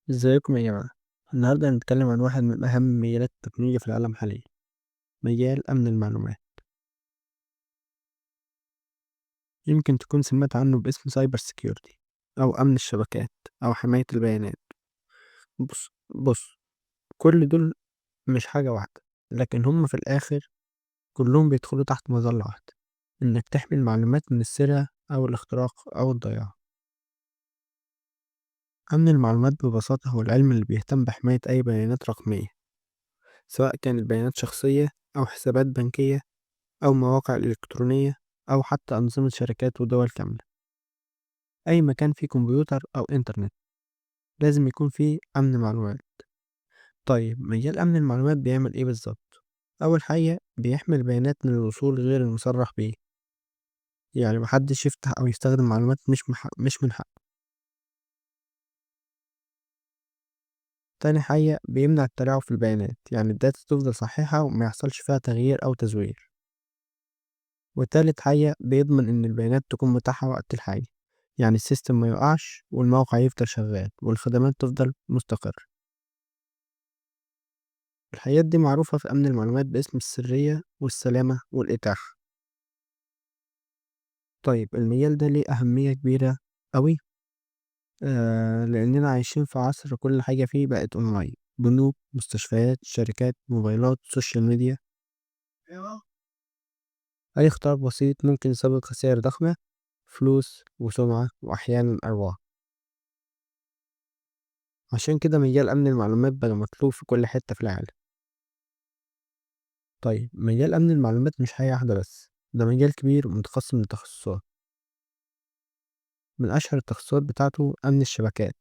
ازيكم يا جماعة؟ النهاردة هنتكلم عن واحد من أهم مجالات التكنولوجيا في العالم حاليا، مجال أمن المعلومات. يمكن تكون سمعت عنه باسم cyber security أو أمن الشبكات أو حماية البيانات. بص بص، كل دول مش حاجة واحدة، لكن هم في الآخر كلهم بيدخلوا تحت مظلة واحدة، إنك تحمي المعلومات من السرقة أو الاختراق أو الضياع. أمن المعلومات ببساطة هو العلم اللي بيهتم بحماية أي بيانات رقمية، سواء كانت بيانات شخصية أو حسابات بنكية أو مواقع إلكترونية أو حتى أنظمة شركات ودول كاملة. أي مكان فيه كمبيوتر أو إنترنت لازم يكون فيه أمن معلومات. طيب مجال أمن المعلومات بيعمل إيه بالظبط؟ أول حاجة بيحمي البيانات من الوصول غير المصرح بيه، يعني محدش يفتح أو يستخدم معلومات مش من حقه. تاني حاجة بيمنع التلاعب في البيانات، يعني ال data تفضل صحيحة وما يحصلش فيها تغيير أو تزوير. وتالت حاجة بيضمن إن البيانات تكون متاحة وقت الحاجة، يعني ال system ما يقعش والموقع يفضل شغال والخدمات تفضل مستقرة. الحاجات دي معروفة في أمن المعلومات باسم السرية والسلامة والإتاحة. طيب المجال ده ليه أهمية كبيرة أوي؟ لأننا عايشين في عصر كل حاجة فيه بقت أونلاين، بنوك، مستشفيات، شركات، موبايلات، social media. أي اختراق بسيط ممكن يسبب خسائر ضخمة، فلوس وسمعة وأحيانا أرواح. عشان كده مجال أمن المعلومات بقى مطلوب في كل حتة في العالم. طيب مجال أمن المعلومات مش حاجة واحدة بس، ده مجال كبير ومتقسم لتخصصات. من أشهر التخصصات بتاعته أمن الشبكات،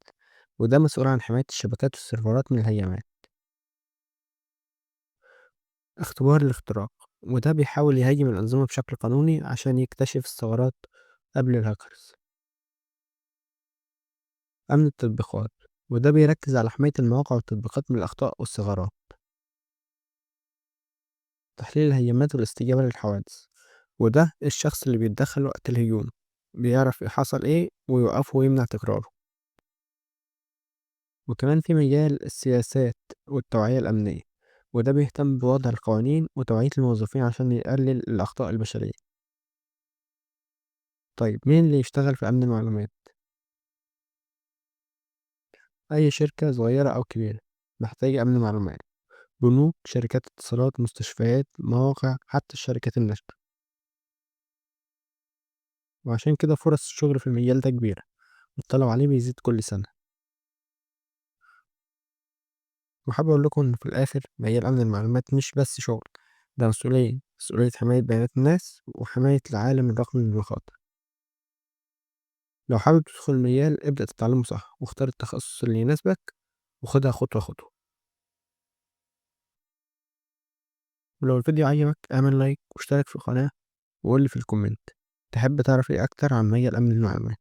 وده مسؤول عن حماية الشبكات والسيرفرات من الهجمات. اختبار الاختراق، وده بيحاول يهاجم الأنظمة بشكل قانوني عشان يكتشف الثغرات قبل الهاكرز. أمن التطبيقات، وده بيركز على حماية المواقع والتطبيقات من الأخطاء والثغرات. تحليل الهجمات والاستجابة للحوادث، وده الشخص اللي بيتدخل وقت الهجوم، بيعرف حصل ايه ويوقفه ويمنع تكراره. وكمان في مجال السياسات والتوعية الأمنية، وده بيهتم بوضع القوانين وتوعية الموظفين عشان يقلل الأخطاء البشرية. طيب مين اللي يشتغل في أمن المعلومات؟ أي شركة صغيرة أو كبيرة محتاجة أمن معلومات، بنوك، شركات اتصالات، مستشفيات، مواقع، حتى الشركات الناشئة. وعشان كده فرص الشغل في المجال ده كبيرة والطلب عليه بيزيد كل سنة. وحابب أقول لكم إن في الآخر مجال أمن المعلومات مش بس شغل، ده مسؤولية، مسؤولية حماية بيانات الناس وحماية العالم الرقمي من المخاطر. لو حابب تدخل المجال ابدأ تتعلمه صح، واختار التخصص اللي يناسبك وخدها خطوة خطوة. ولو الفيديو عجبك اعمل like واشترك في القناة وقول لي في ال comment تحب تعرف ايه أكتر عن مجال أمن المعلومات.